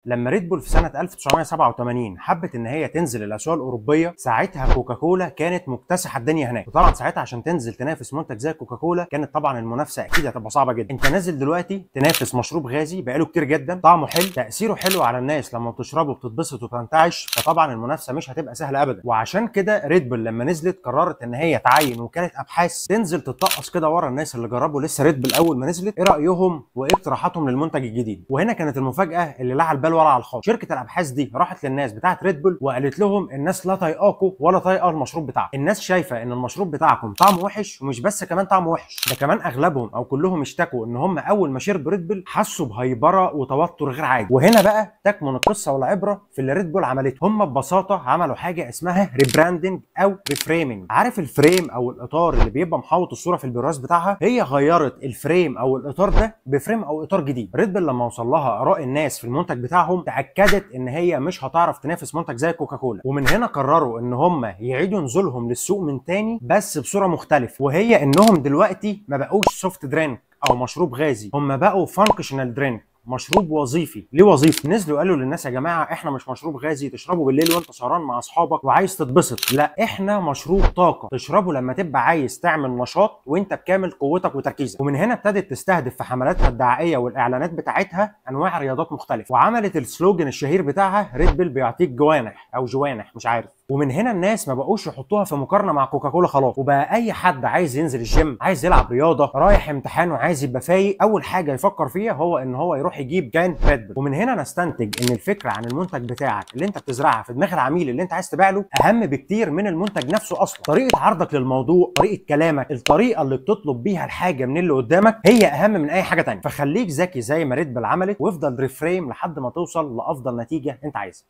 لما ريد بول في سنة 1987 حبت ان هي تنزل الاسواق الاوروبيه، ساعتها كوكاكولا كانت مكتسحه الدنيا هناك. وطبعا ساعتها عشان تنزل تنافس منتج زي كوكاكولا كانت طبعا المنافسة اكيد هتبقى صعبة جدا. انت نازل دلوقتي تنافس مشروب غازي بقاله كتير جدا، طعمه حلو، تاثيره حلو على الناس، لما بتشربه بتتبسط وتنتعش، فطبعا المنافسة مش هتبقى سهلة ابدا. وعشان كده ريد بول لما نزلت قررت ان هي تعين وكالة ابحاث تنزل تتطقص كده ورا الناس اللي جربوا لسه ريد بول اول ما نزلت، ايه رايهم وايه اقتراحاتهم للمنتج الجديد. وهنا كانت المفاجاة اللي لا على البال ولا على الخاطر. شركة الابحاث دي راحت للناس بتاعه ريد بول وقالت لهم الناس لا طايقاكوا ولا طايقة المشروب بتاعكم، الناس شايفه ان المشروب بتاعكم طعمه وحش، ومش بس كمان طعمه وحش، ده كمان اغلبهم او كلهم اشتكوا ان هم اول ما شربوا ريد بول حسوا بهيبره وتوتر غير عادي. وهنا بقى تكمن القصة والعبرة في اللي ريد بول عملته. هم ببساطة عملوا حاجة اسمها rebranding او reframing. عارف ال frame او الاطار اللي بيبقى محوط الصورة في البرواز بتاعها؟ هي غيرت ال frame او الاطار ده ب frame او اطار جديد. ريد بول لما وصل لها اراء الناس في المنتج بتاعهم تاكدت ان هي مش هتعرف تنافس منتج زي كوكاكولا، ومن هنا قرروا ان هم يعيدوا نزولهم للسوق من تاني بس بصورة مختلفة، وهي انهم دلوقتي ما بقوش soft drink او مشروب غازي، هم بقوا functional drink، مشروب وظيفي. ليه وظيفي؟ نزلوا قالوا للناس يا جماعة احنا مش مشروب غازي تشربه بالليل وانت سهران مع اصحابك وعايز تتبسط، لا احنا مشروب طاقة تشربه لما تبقى عايز تعمل نشاط وانت بكامل قوتك وتركيزك. ومن هنا ابتدت تستهدف في حملاتها الدعائية والاعلانات بتاعتها انواع رياضات مختلفة، وعملت ال slogan الشهير بتاعها ريد بول بيعطيك جوانح او جوانح مش عارف. ومن هنا الناس ما بقوش يحطوها في مقارنة مع كوكاكولا خلاص، وبقى اي حد عايز ينزل الجيم، عايز يلعب رياضة، رايح امتحان وعايز يبقى فايق، اول حاجة يفكر فيها هو ان هو يروح يجيب can ريد بول. ومن هنا نستنتج ان الفكرة عن المنتج بتاعك اللي انت بتزرعها في دماغ العميل اللي انت عايز تبيع له اهم بكتير من المنتج نفسه اصلا. طريقه عرضك للموضوع، طريقه كلامك، الطريقة اللي بتطلب بيها الحاجة من اللي قدامك هي اهم من اي حاجة ثانية. فخليك ذكي زي ما ريد بول عملت، وافضل reframe لحد ما توصل لافضل نتيجة انت عايزها.